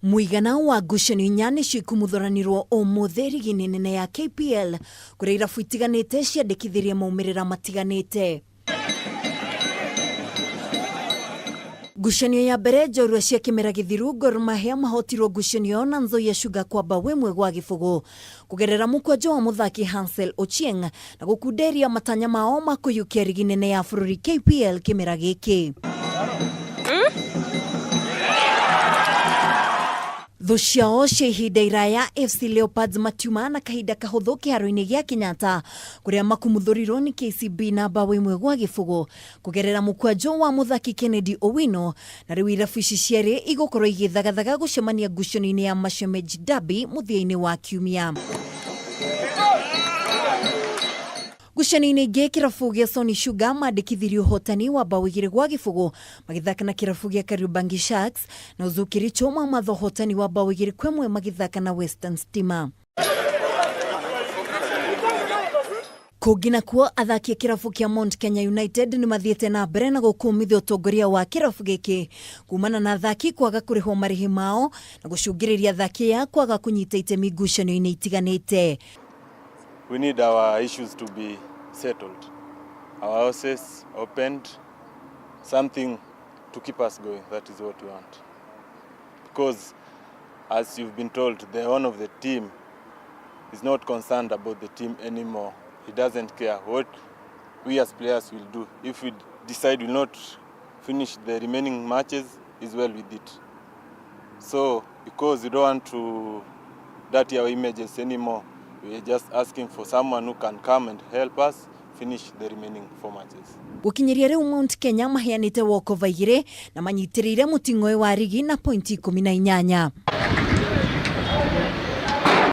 Mũigana wa ngucanio inya nĩcio ikumuthoranirwo ũmũthĩ rigi-inĩ nene ya KPL kũrĩa irabu itiganĩte ciandĩkithirie maumĩrĩra matiganĩte. Ngucanio ya mbere njorua cia kĩmera gĩthiru Gor Mahia mahotirwo ngucanio ĩyo na Nzoia Sugar kwa mbaũ ĩmwe gwa gĩbũgũ kũgerera mũkwanjũ wa mũthaki Hansel Ochieng na gũkunderia matanya mao ma kũiyũkia rigi nene ya bũrũri KPL kĩmera gĩkĩ. Thũ ciao cia ihinda iraya AFC Leopards matiuma na kahinda kahũthũ kĩharo-inĩ gĩa Kenyatta kũrĩa makumuthũrirwo nĩ KCB na mbaũ ĩmwe gwa gĩbũgũ kũgerera mũkwanjũ wa mũthaki Kennedy Owino na rĩu irabu ici cierĩ igũkorwo igĩthagathaga gũcemania ngucanio-inĩ ya Mashemeji Derby mũthia-inĩ wa kiumia. Ngucanio-inĩ ingĩ kĩrabu gĩa Sony Sugar mandĩkithirie ũhotani wa mbaũ igĩrĩ gwa gĩbũgũ magĩthaka na kĩrabu gĩa Kariobangi Sharks na Uzu Kericho mamatha ũhotani wa mbaũ igĩrĩ kwa ĩmwe magĩthaka na Western Stima. Kũngĩ nakuo athaki a kĩrabu kĩa Mount Kenya United nĩ mathiĩte na mbere na gũkũmithia ũtongoria wa kĩrabu gĩkĩ kumana na athaki kwaga kũrĩhwo marĩhi mao na gũcũngĩrĩria athaki aya kwaga kũnyita itemi ngucanio-inĩ itiganĩte. We need our issues to be settled, our houses opened, something to keep us going. That is what we want. Because as you've been told, the owner of the team is not concerned about the team anymore. He doesn't care what we as players will do. If we decide we'll not finish the remaining matches, is well with it. So, because we don't want to dirty our images anymore, we are just asking for someone who can come and help us finish the remaining four matches. Gũkinyĩria rĩu Mount Kenya maheanĩte walkover igĩrĩ na manyitĩrĩire mũting'oe wa rigi na pointi 18.